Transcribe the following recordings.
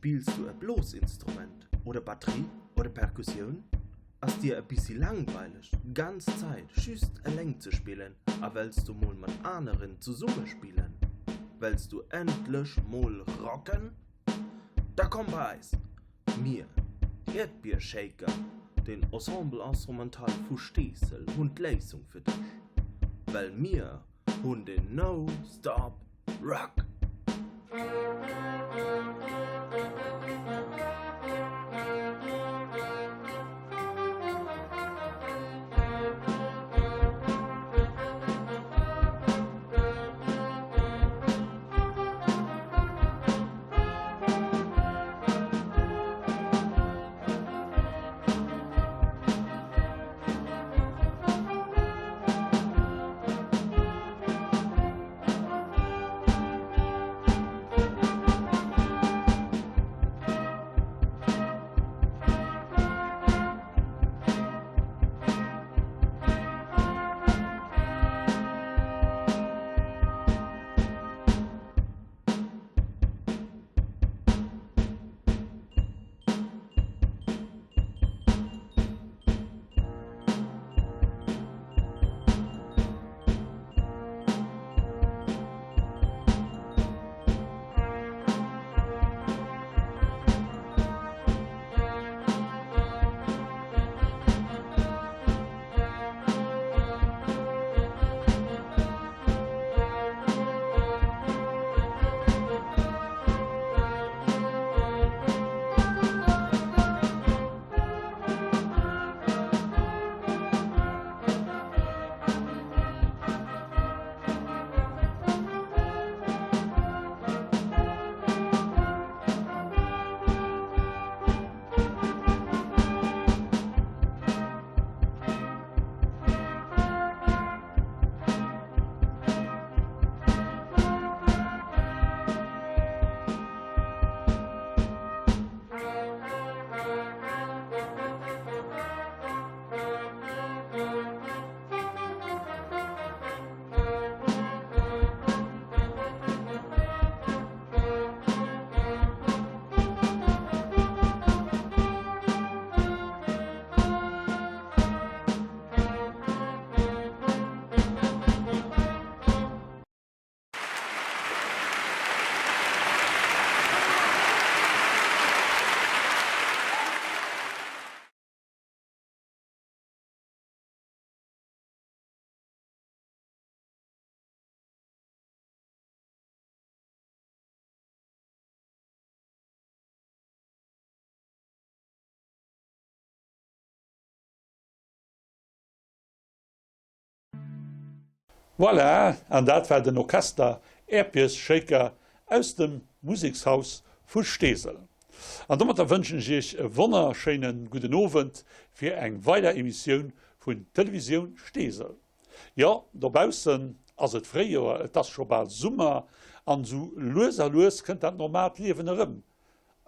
Spills du e Blosinstrument oder Batterie oder Perkussioun? Ass dir e bissi langweileg ganz Zäit just eleng ze spillen a wells du mol mat aneren zesumme spillen? Wells du endlech mol rocken? Da komm bei eis! Mir, d'Äerdbiershaker, den Ensemble Instrumental vu Steesel hunn d'Léisung fir dech, well mir hunn den No Stop Rock! Voilà, an dat war den Orchester Äerpiers Shaker aus dem Musekshaus vu Steesel. An domatter wënschen ech Iech e wonnerschéine gudden Owend fir eng weider Emissioun vun Televisioun Steesel. Jo, dobaussen ass et Fréijoer, et ass scho bal Summer an esou lues a lues kënnt dat normaalt Liewen erëm.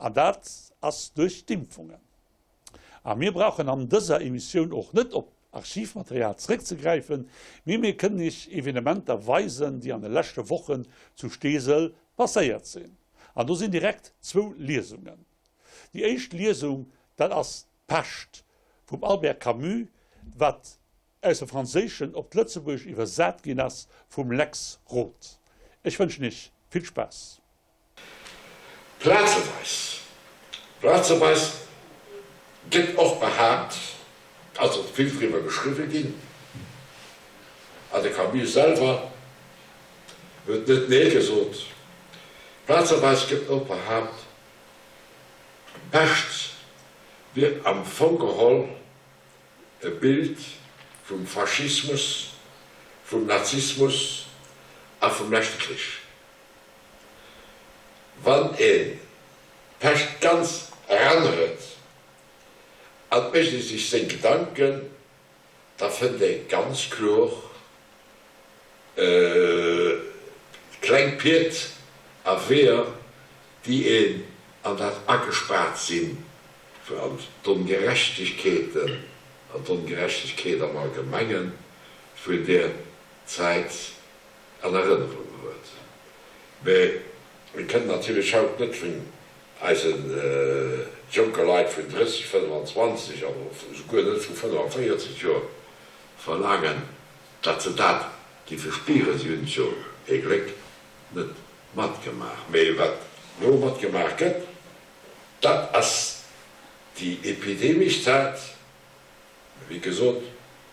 An dat ass duerch d'Impfungen. A mir brauchen an dëser Emissioun och net op Archivmaterial zeréckzegräifen, mee mir kënnen Iech Evenementer weisen, déi an de leschte Wochen zu Steesel passéiert sinn. An do sinn direkt zwou Liesungen. Déi éischt Liesung, dat ass D'Pescht vum Albert Camus, wat aus dem Franséischen op d'Lëtzebuergesch iwwersat ginn ass vum Lex Roth. Ech wënschen Iech vill Spaass. Plazeweis, plazeweis gëtt och behaapt, also vill driwwer geschriwwe ginn, a de Camus selwer huet net nee gesot, plazeweis gëtt och behaapt, d'Pescht wier am Fong geholl e Bild vum Faschismus, vum Nazismus a vum leschte Krich. Wann een d'Pescht ganz eranhuet an et mécht ee sech seng Gedanken, da fënnt ee ganz kloer kleng Pied a Weeër, déi een an dat agespaart sinn an d'Ongerechtegkeeten an d'Ongerechtegkeet am Allgemengen vun där Zäit an Erënnerung huet. Mä mir kënnen natierlech haut net vun. Eise jonke Leit vun 30, 25 an esouguer net vu 45 Joer verlaangen, datt se dat géife spieren. Si hunn et jo, ee Gléck, net matgemaach. Mee wat elo matgemaach gëtt, dat ass déi epidemesch Zäit. Wéi gesot,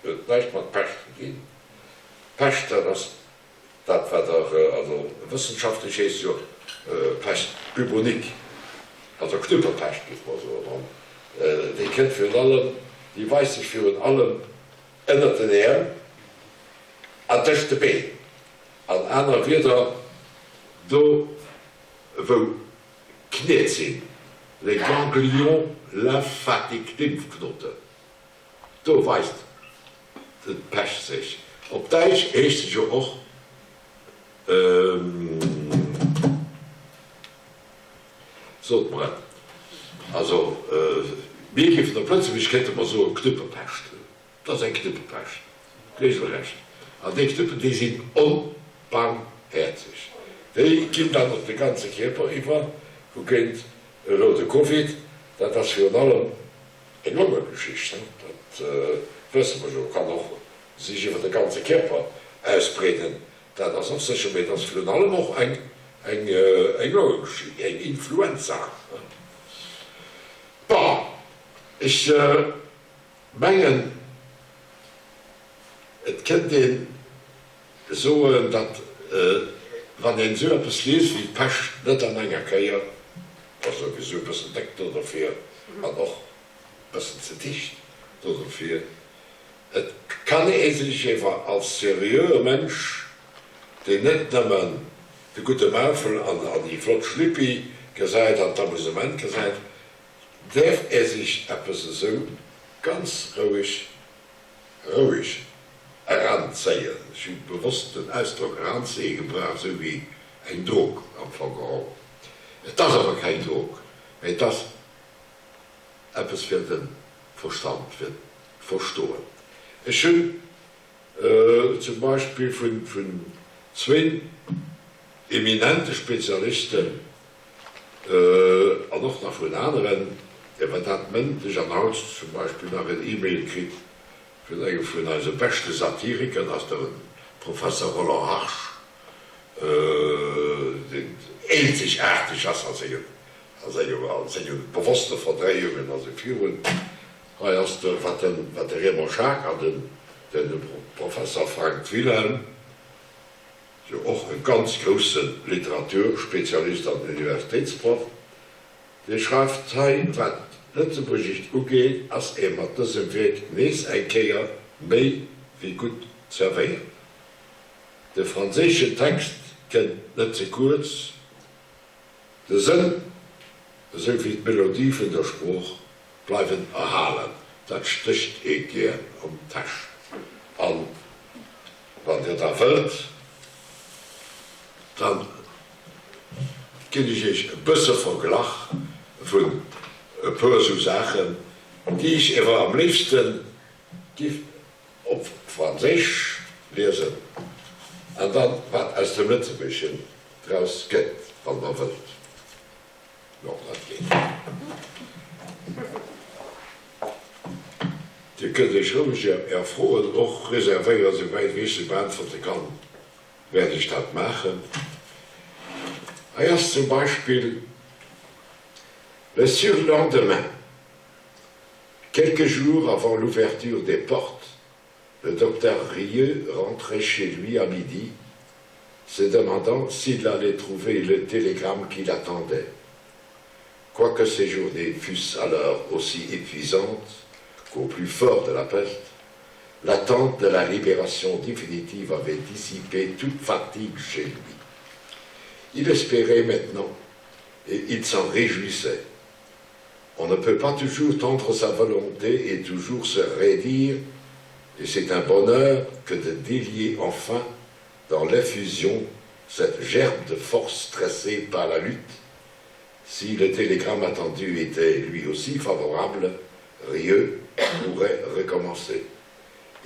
huet näischt mat Pescht ze dinn. Pescht, dat ass Dat wat der, also wëssenschaftlech heescht jo Peste bubonique, also Knuppelpescht géife mer soen, an déi kënnt virun allem, déi weist sech virun allem ënnert den Äerm an tëscht de Been, an aner Wieder do wou Kniet sinn, les ganglions lymphatiques, Lymphknoten. Do weist d'Pescht sech. Op Däitsch heescht se jo och, sot mer et, also mir géifen op Lëtzebuergesch kéinte mer soen Knuppepescht. Dat ass eng Knuppepescht, regelrecht. An déi Knuppen, déi sinn onbarmhäerzeg. Déi ginn dann op de ganze Kierper iwwer, wougéint elo de Covid, dat ass virun allem Eng Longegeschicht, dat wësse mer jo, kann och sech iwwer de ganze Kierper ausbreeden, dat ass och sécher, mee et ass virun allem och eng Longegeschicht, eng Influenza. Bon, ech mengen, et kënnt ee soen, datt wann een esou eppes liest wéi d'Pescht net an enger Kéier, ass souwisou e bëssen déck do derfir an och e bëssen ze dicht do derfir. Et kann ee sech ewer als seriöe Mënsch, deen net nëmmen de gudde Maufel an déi flott Schlippi gesäit an d'Amusement gesäit, däerf ee sech eppes esou ganz roueg roueg eranzéien, ech hu bewosst den Ausdrock eranzéie gebraucht, esou wéi eng Drog am Fong geholl. Et ass awer keng Drog, mä et ass eppes fir de Verstand, fir d'Verstoen. Ech hunn zum Beispill vun zwéin eminente Spezialisten an och nach vun aneren, iwwer dat mëndlech an haut zum Beispill nach en E-Mail kritt vun engem vun eise beschte Satiriker, dat ass de Professer Roland Harsch, deen eenzegaarteg ass a sengen, a sengem, a senge bewosste Verdréiungen a sou virun. Hei ass de, wat de, wat de Raymond Schaack an den, den Professer Frank Wilhelm, jo och e ganz grousse Literaturspezialist an Universitéitsproff, dee schreift hei, Wat d'Lëtzebuergescht ugeet, ass ee mat dësem Wierk nees eng Kéier méi wéi gutt zerwéiert. De franséischen Text kënnt net ze kuerz, de Sënn esou wéi d'Melodie vun der Sprooch bleiwen erhalen. Dat stécht ee gär an d'Täsch. An Wann Dir da wëllt, da ginn ech Iech e bësse Verglach vun e puer esou Saachen, déi ech ewer am léifste giff op Franséisch liesen, an dann wat aus dem Lëtzebuergeschen draus gëtt, wann Der wëllt. Jo, dat geet. Dir kënnt Iech roueg Är Froen och reservéieren, souwäit wéi ech se beäntwerte kann, wäert ech dat maachen. Hei ass zum Beispill Le surlendemain, quelques jours avant l'ouverture des portes, le docteur Rieux rentrait chez lui à midi, se demandant s'il allait trouver le télégramme qu'il attendait. Quoique ses journées fussent alors aussi épuisantes qu'au plus fort de la peste, l'attente de la libération définitive avait dissipé toute fatigue chez lui. Il espérait maintenant, et il s'en réjouissait. On ne peut pas toujours tendre sa volonté et toujours se raidir, et c'est un bonheur que de délier enfin dans l'effusion cette gerbe de force stressée par la lutte. Si le télégramme attendu était lui aussi favorable, Rieux pourrait recommencer.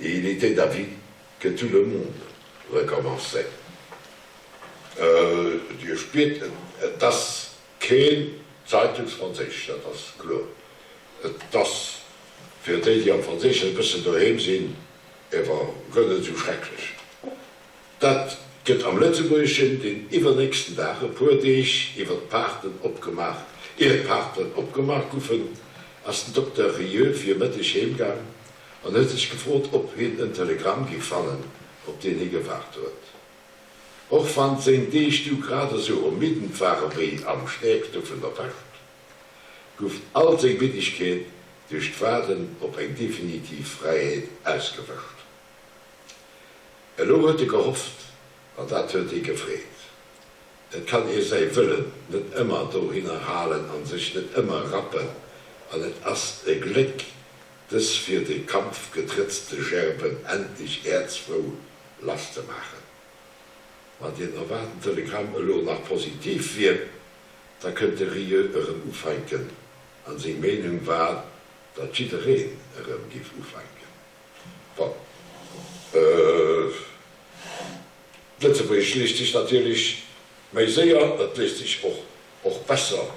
Et il était d'avis que tout le monde recommençait. Euh, Dir spiert, et ass keen. Zeitungsfranséisch, dat ass kloer. Et ass fir déi, déi am Franséischen e bëssen doheem sinn, ewer guer net esou schrecklech. Dat gëtt am Lëtzebuergeschen den iwwernächsten Dag, e puer Deeg iwwer d'Paarten opgemaach. Ier d'Paarten opgemaach guffen, ass den Dokter Rieux fir Mëtteg heemgaang an huet sech gefrot, ob hien en Telegramm giff fannen, op deen hie gewaart huet. Och wann seng Deeg du grad esou ermiddend ware wéi am stäerkste vun der Pescht, guff all seng Middegkeet duerch d'Waarden op eng definitiv Fräiheet ausgewëscht. Elo huet e gehofft, an dat huet hie gefreet. Et kann ee säi Wëllen net ëmmer dohinner halen an sech net ëmmer rappen, an et ass e Gléck, dës fir de Kampf getrëtzte Gerben endlech häerzfrou lasszemaachen. Wann deen erwaarten Telegramm elo nach positiv wier, da kënnt de Rieux erëm ufänken, an seng Meenung war, datt jiddereen erëm giff ufänken. Bon, d'Lëtzebuergesch liest sech natierlech méi séier, et liest sech och och besser.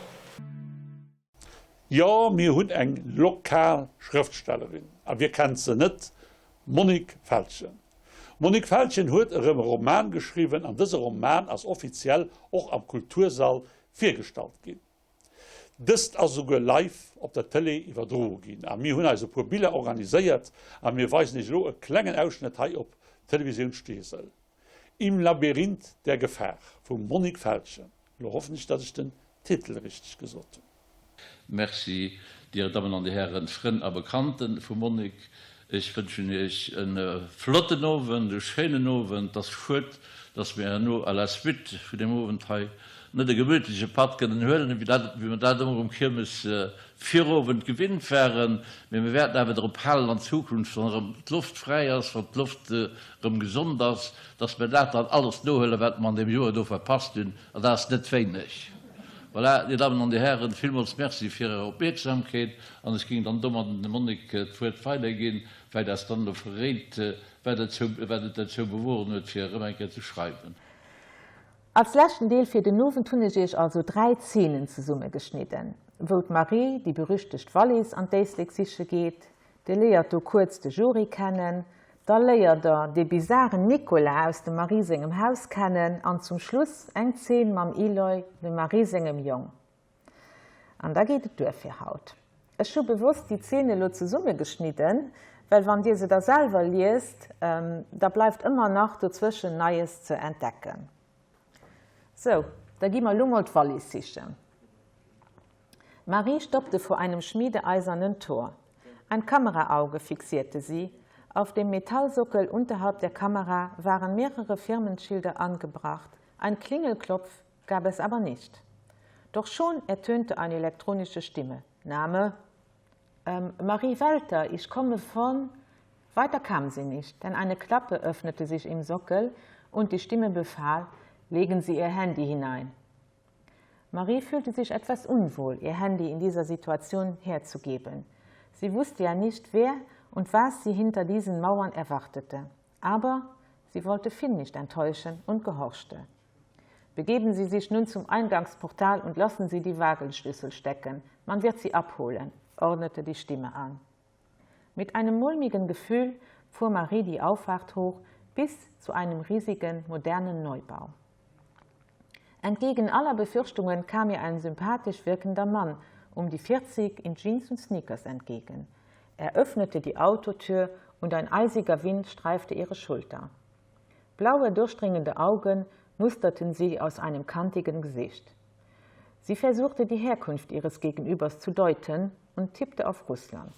Jo, mir hunn eng lokal Schrëftstellerin, a wie kennt se net, Monique Feltgen. D'Monique Feltgen huet erëm e Roman geschriwwen an dëse Roman ass offiziell och am Kultursall virgestallt ginn. Dëst ass esouguer live op der Tëlee iwwerdroe ginn a mir hunn eis e puer Biller organiséiert a mir weisen iech elo e klengen Ausschnëtt hei op Televisioun Steesel. Im Labyrinth der Gefahr vum Monique Feltgen. Elo hoffen ech, datt ech den Titel richteg gesot hunn. Merci, Dir Dammen an Dir Hären, Frënn a Bekannten vum Monique. Ech wënschen Iech e flotten Owend, e schéinen Owend. Et ass schued, dass mir herno à la suite vun deem Owend hei net e gemütleche Patt kënnen huelen, wéi dat, wéi mer dat ëmmer um Kiermesvirowend gewinnt waren. Mee mir wäerten awer drop halen an Zukunft, wann erëm d'Loft fräi ass, wann d'Loft erëm gesond ass, dass mir dat dann alles nohuelen, wat mer an deem Joer do verpasst hunn. An dat ass net wéineg. Voilà, Dir Dammen an Dir Hären, villmools Merci fir Är Opmierksamkeet. An ech géing dann domadden dem Monique d'Wuert weiderginn, wat eis dann elo verréit, wat et derzou bewogen huet, fir erëm eng Kéier ze schreiwen. Als leschten Deel fir den Owend hunn ech iech also 3 Zeenen zesummegeschnidden, wou d'Marie déi berüchtegt Wallis an d'Éislek siche geet, Dir léiert do kuerz de Jury kennen, da léiert der dee bizaren Nicolas aus dem Marie sengem Haus kennen an zum Schluss eng Zeen mam Eloi, dem Marie sengem Jong. An da geet et duer fir haut. Ech hu bewosst déi Zeen elo zesummegeschnidden, well wann dir se da selwer liest, da bleift ëmmer nach dozwëschen Neies ze entdecken. Sou, da gi mer elo mol d'Wallis sichen. Marie stoppte vor einem schmiedeeisernen Tor. Ein Kameraauge fixierte sie. Auf dem Metallsockel unterhalb der Kamera waren mehrere Firmenschilder angebracht. Ein Klingelklopf gab es aber nicht. Doch schon ertönte eine elektronische Stimme. Name ähm, Marie Welter, ich komme von Weiter kam sie nicht, denn eine Klappe öffnete sich im Sockel und die Stimme befahl: Legen Sie Ihr Handy hinein. Marie fühlte sich etwas unwohl, ihr Handy in dieser Situation herzugeben. Sie wusste ja nicht, wer und was sie hinter diesen Mauern erwartete. Aber sie wollte Finn nicht enttäuschen und gehorchte. Begeben Sie sich nun zum Eingangsportal und lassen Sie die Wagenschlüssel stecken. Man wird sie abholen, ordnete die Stimme an. Mit einem mulmigen Gefühl fuhr Marie die Auffahrt hoch bis zu einem riesigen, modernen Neubau. Entgegen aller Befürchtungen kam ihr ein sympathisch wirkender Mann um die 40 in Jeans und Sneakers entgegen. Er öffnete die Autotür und ein eisiger Wind streifte ihre Schulter. Blaue, durchdringende Augen musterten sie aus einem kantigen Gesicht. Sie versuchte die Herkunft ihres Gegenübers zu deuten und tippte auf Russland.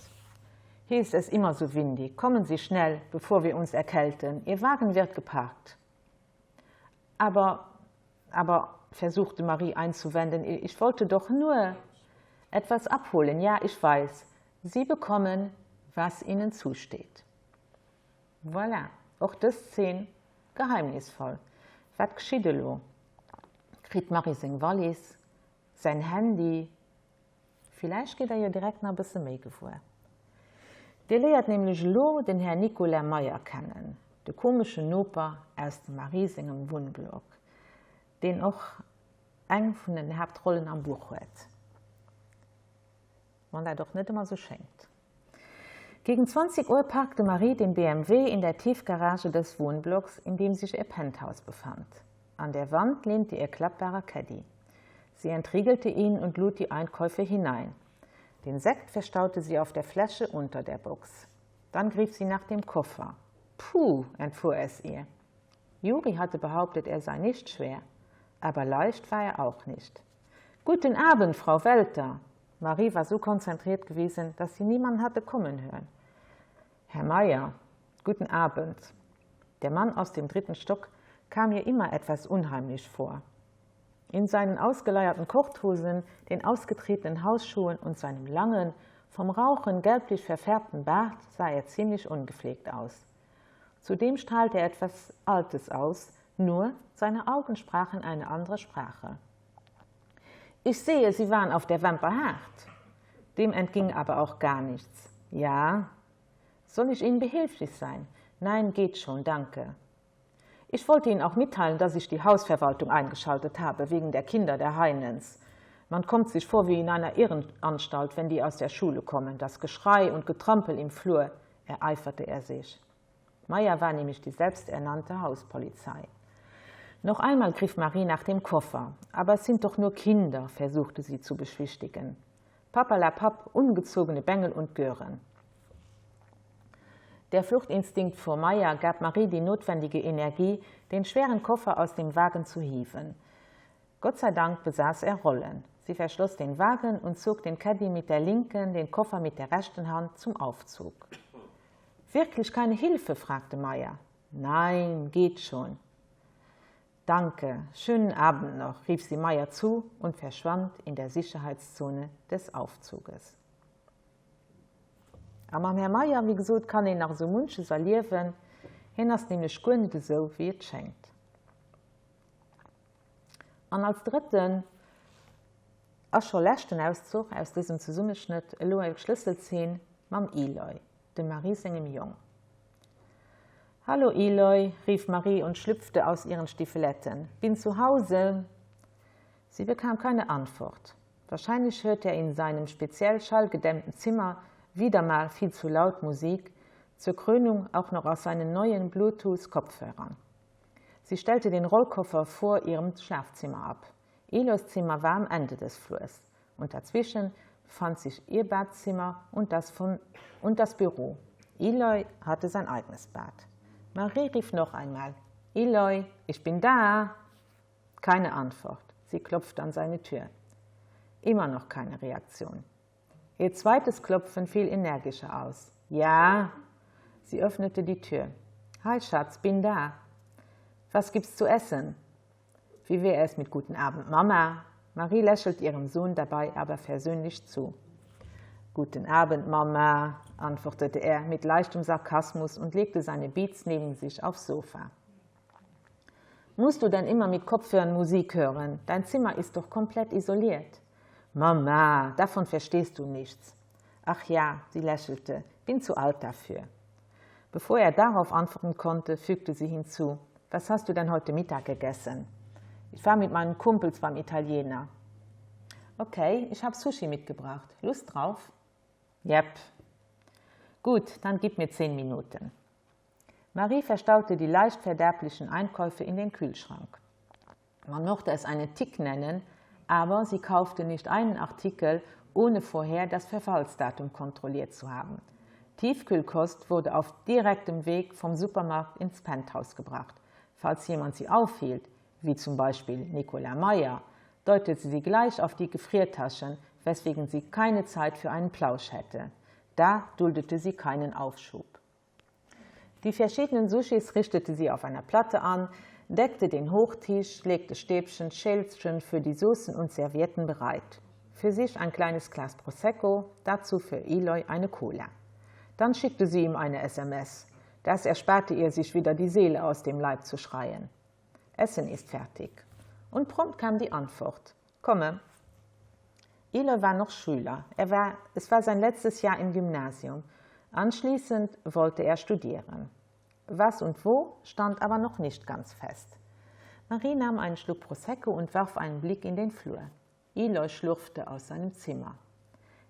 Hier ist es immer so windig. Kommen Sie schnell, bevor wir uns erkälten. Ihr Wagen wird geparkt. Aber aber versuchte Marie einzuwenden, ich wollte doch nur etwas abholen. Ja, ich weiß. Sie bekommen, was ihnen zusteht. Voilà, och dës Zeen geheimnisvoll. Wat geschitt elo? Kritt d'Marie seng Wallis? Säin Handy? Villäicht gitt der jo direkt nach e bësse méi gewuer. Dir léiert nämlech elo den Här Nicolas Meyer kennen, de komeschen Noper aus dem Marie sengem Wunnblock, deen och eng vun den Haaptrollen am Buch huet. Wann dat och net ëmmer sou schéngt. Gegen 20 Uhr parkte Marie den BMW in der Tiefgarage des Wohnblocks, in dem sich ihr Penthouse befand. An der Wand lehnte ihr klappbarer Caddy. Sie entriegelte ihn und lud die Einkäufe hinein. Den Sekt verstaute sie auf der Flasche unter der Box. Dann griff sie nach dem Koffer. Puh, entfuhr es ihr. Juri hatte behauptet, er sei nicht schwer, aber leicht war er auch nicht. Guten Abend, Frau Welter! Marie war so konzentriert gewesen, dass sie niemanden hatte kommen hören. Herr Meier, guten Abend. Der Mann aus dem dritten Stock kam ihr immer etwas unheimlich vor. In seinen ausgeleierten Korthosen, den ausgetretenen Hausschuhen und seinem langen, vom Rauchen gelblich verfärbten Bart sah er ziemlich ungepflegt aus. Zudem strahlte er etwas Altes aus, nur seine Augen sprachen eine andere Sprache. Ich sehe, Sie waren auf der Wampe hart. Dem entging aber auch gar nichts. Ja, soll ich Ihnen behilflich sein? Nein, geht schon, danke. Ich wollte Ihnen auch mitteilen, dass ich die Hausverwaltung eingeschaltet habe, wegen der Kinder der Heinens. Man kommt sich vor wie in einer Irrenanstalt, wenn die aus der Schule kommen. Das Geschrei und Getrampel im Flur, ereiferte er sich. Meier war nämlich die selbsternannte Hauspolizei. Noch einmal griff Marie nach dem Koffer. Aber es sind doch nur Kinder, versuchte sie zu beschwichtigen. Papperlapapp, ungezogene Bengel und Gören. Der Fluchtinstinkt vor Meier gab Marie die notwendige Energie, den schweren Koffer aus dem Wagen zu hieven. Gott sei Dank besaß er Rollen. Sie verschloss den Wagen und zog den Caddy mit der linken, den Koffer mit der rechten Hand zum Aufzug. Wirklich keine Hilfe? fragte Meier. Nein, geht schon. Danke, schönen Abend noch, rief sie Meier zu und verschwand in der Sicherheitszone des Aufzuges. A mam Här Meier, wéi gesot, kann een nach esou munches erliewen, hien ass nämlech guer net esou, wéi et schéngt. An als drëtten a scho leschten Auszuch aus dësem Zesummeschnëtt elo eng Schlësselzeen mam Eloy, dem Marie sengem Jong. Hallo Eloy, rief Marie und schlüpfte aus ihren Stiefeletten, bin zu Hause. Sie bekam keine Antwort. Wahrscheinlich hörte er in seinem speziell schallgedämmten Zimmer wieder mal viel zu laut Musik, zur Krönung auch noch aus seinen neuen Bluetooth-Kopfhörern. Sie stellte den Rollkoffer vor ihrem Schlafzimmer ab. Eloys Zimmer war am Ende des Flurs und dazwischen befand sich ihr Badzimmer und das, von, und das Büro. Eloy hatte sein eigenes Bad. Marie rief noch einmal: Eloy, ich bin da! Keine Antwort. Sie klopfte an seine Tür. Immer noch keine Reaktion. Ihr zweites Klopfen fiel energischer aus. Ja! Sie öffnete die Tür. Hi Schatz, bin da. Was gibt's zu essen? Wie wär es mit guten Abend, Mama? Marie lächelt ihrem Sohn dabei aber versöhnlich zu. Guten Abend, Mama, antwortete er mit leichtem Sarkasmus und legte seine Beats neben sich aufs Sofa. Musst du denn immer mit Kopfhörern Musik hören? Dein Zimmer ist doch komplett isoliert. Mama, davon verstehst du nichts. Ach ja, sie lächelte, bin zu alt dafür. Bevor er darauf antworten konnte, fügte sie hinzu: Was hast du denn heute Mittag gegessen? Ich war mit meinen Kumpels beim Italiener. Okay, ich habe Sushi mitgebracht. Lust drauf? Jep. Gut, dann gib mir zehn Minuten. Marie verstaute die leicht verderblichen Einkäufe in den Kühlschrank. Man mochte es einen Tick nennen, aber sie kaufte nicht einen Artikel, ohne vorher das Verfallsdatum kontrolliert zu haben. Tiefkühlkost wurde auf direktem Weg vom Supermarkt ins Penthouse gebracht. Falls jemand sie aufhielt, wie zum Beispiel Nicola Meyer, deutete sie gleich auf die Gefriertaschen, weswegen sie keine Zeit für einen Plausch hätte. Da duldete sie keinen Aufschub. Die verschiedenen Sushis richtete sie auf einer Platte an, deckte den Hochtisch, legte Stäbchen, Schälchen für die Soßen und Servietten bereit. Für sich ein kleines Glas Prosecco, dazu für Eloy eine Cola. Dann schickte sie ihm eine SMS. Das ersparte ihr, sich wieder die Seele aus dem Leib zu schreien. Essen ist fertig. Und prompt kam die Antwort: Komme. Eloy war noch Schüler. Er war, es war sein letztes Jahr im Gymnasium. Anschließend wollte er studieren. Was und wo stand aber noch nicht ganz fest. Marie nahm einen Schluck Prosecco und warf einen Blick in den Flur. Eloy schlurfte aus seinem Zimmer.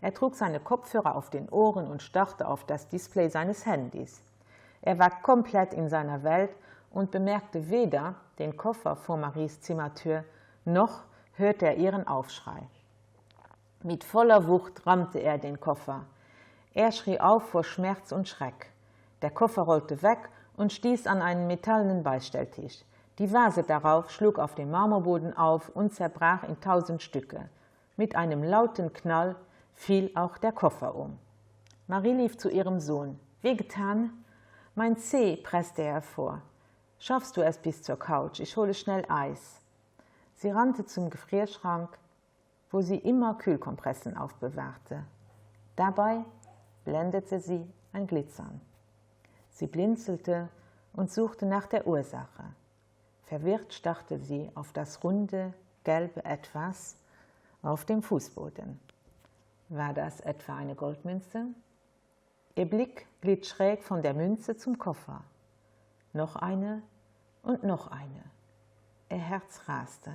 Er trug seine Kopfhörer auf den Ohren und starrte auf das Display seines Handys. Er war komplett in seiner Welt und bemerkte weder den Koffer vor Maries Zimmertür noch hörte er ihren Aufschrei. Mit voller Wucht rammte er den Koffer. Er schrie auf vor Schmerz und Schreck. Der Koffer rollte weg und stieß an einen metallenen Beistelltisch. Die Vase darauf schlug auf dem Marmorboden auf und zerbrach in tausend Stücke. Mit einem lauten Knall fiel auch der Koffer um. Marie lief zu ihrem Sohn. Wehgetan? Mein Zeh, presste er hervor. Schaffst du es bis zur Couch? Ich hole schnell Eis. Sie rannte zum Gefrierschrank, wo sie immer Kühlkompressen aufbewahrte. Dabei blendete sie ein Glitzern. Sie blinzelte und suchte nach der Ursache. Verwirrt starrte sie auf das runde, gelbe Etwas auf dem Fußboden. War das etwa eine Goldmünze? Ihr Blick glitt schräg von der Münze zum Koffer. Noch eine und noch eine. Ihr Herz raste.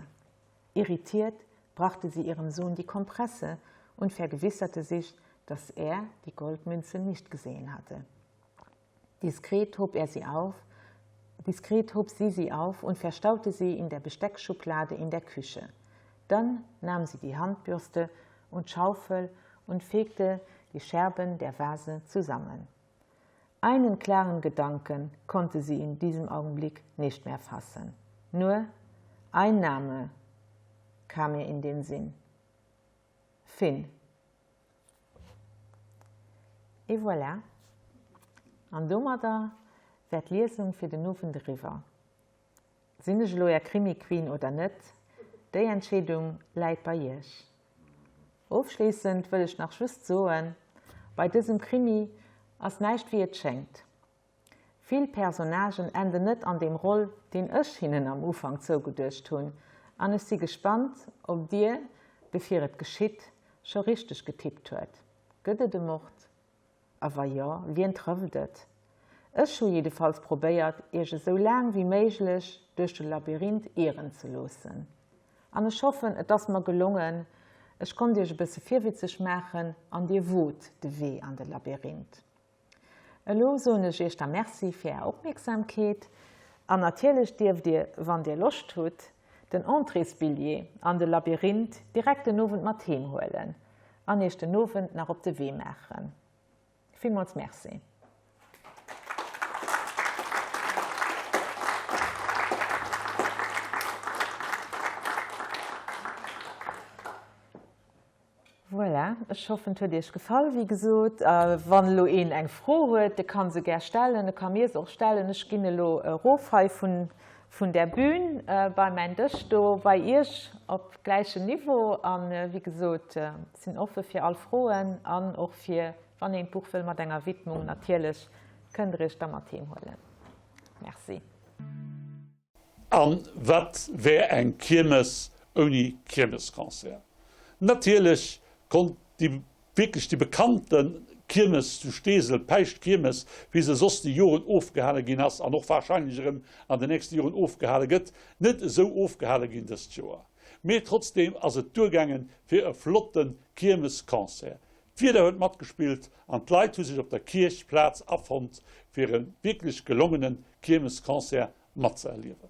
Irritiert brachte sie ihrem Sohn die Kompresse und vergewisserte sich, dass er die Goldmünze nicht gesehen hatte. Diskret hob er sie auf, diskret hob sie sie auf und verstaute sie in der Besteckschublade in der Küche. Dann nahm sie die Handbürste und Schaufel und fegte die Scherben der Vase zusammen. Einen klaren Gedanken konnte sie in diesem Augenblick nicht mehr fassen. Nur ein Name kam ihr in den Sinn. Finn. Et voilà. An domadder wär d'Liesung fir den Owend eriwwer. Sinn ech elo är Krimi-Queen oder net? Déi Entscheedung läit bei iech. Ofschléissend wëll ech nach just soen, Bei dësem Krimi ass näischt wéi et schéngt. Vill Personnagen enden net an deem Roll, deen ech hinnen am Ufank zougeduecht hunn, an ech si gespannt, ob dir, bevir et geschitt, scho richteg getippt huet. Gëtt et e Mord? A wa jo, wien trëfft et? Ech hu jiddefalls probéiert, iech esou laang wéi méiglech duerch de Labyrinth ieren ze loossen. An ech hoffen, et ass mer gelongen, ech konnt iech e bësse virwitzeg maachen an dir wot de Wee an de Labyrinth. Elo soen ech iech da Merci fir är Opmierksamkeet an natierlech dierft dir, wann dir Loscht hutt, den Entréesbilljee an de Labyrinth direkt den Owend mat heem huelen an iech den Owend nach op de Wee maachen. Villmools Merci. Voilà, ech hoffen et huet Iech gefall. Wéi gesot, wann elo een eng Fro huet, de ka se gär stellen, e ka mir se och stellen. Ech ginn elo erof hei vun, vun där Bühn bei mäin Dësch do bei Iech op gläichem Niveau. An wéi gesot, sinn offe fir all Froen an och fir, wann een d'Buch wëll mat enger Widmung, natierlech kënnt Der Iech da mat heem huelen. Merci. An wat wär eng Kiermes ouni Kiermesconcert? Natierlech konnt déi wierklech déi bekannte Kiermes zu Steesel, d'Päischtkiermes, wéi se soss déi Joren ofgehale ginn ass an och wahrscheinlech erëm an den nächste Joren ofgehale gëtt, net esou ofgehale ginn dëst Joer. Mee trotzdeem ass et duergaangen fir e flotte Kiermesconcert. D'Wieder huet matgespillt an d'Leit hu sech op der Kierchplaz afonnt fir e wierklech gelongene Kiermesconcert matzeerliewen.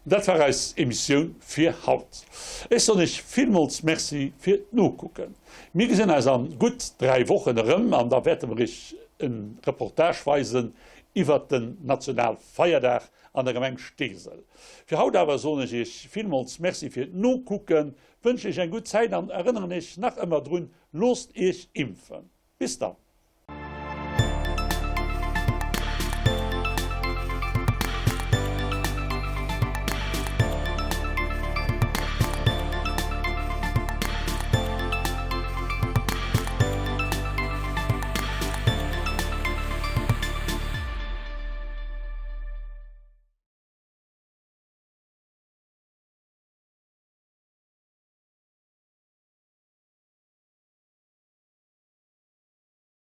Dat war eis Emissioun fir haut. Ech soen iech villmools Merci fir d'Nokucken. Mir gesinn eis an gutt 3 Wochen erëm an da wäerte mer iech en Reportage weisen iwwert den Nationalfeierdag an der Gemeng Steesel. Fir haut awer soen ech iech villmools Merci fir d'Nokucken, wënschen iech eng gutt Zäit an erënneren iech nach ëmmer drun, Loosst iech impfen! Bis dann!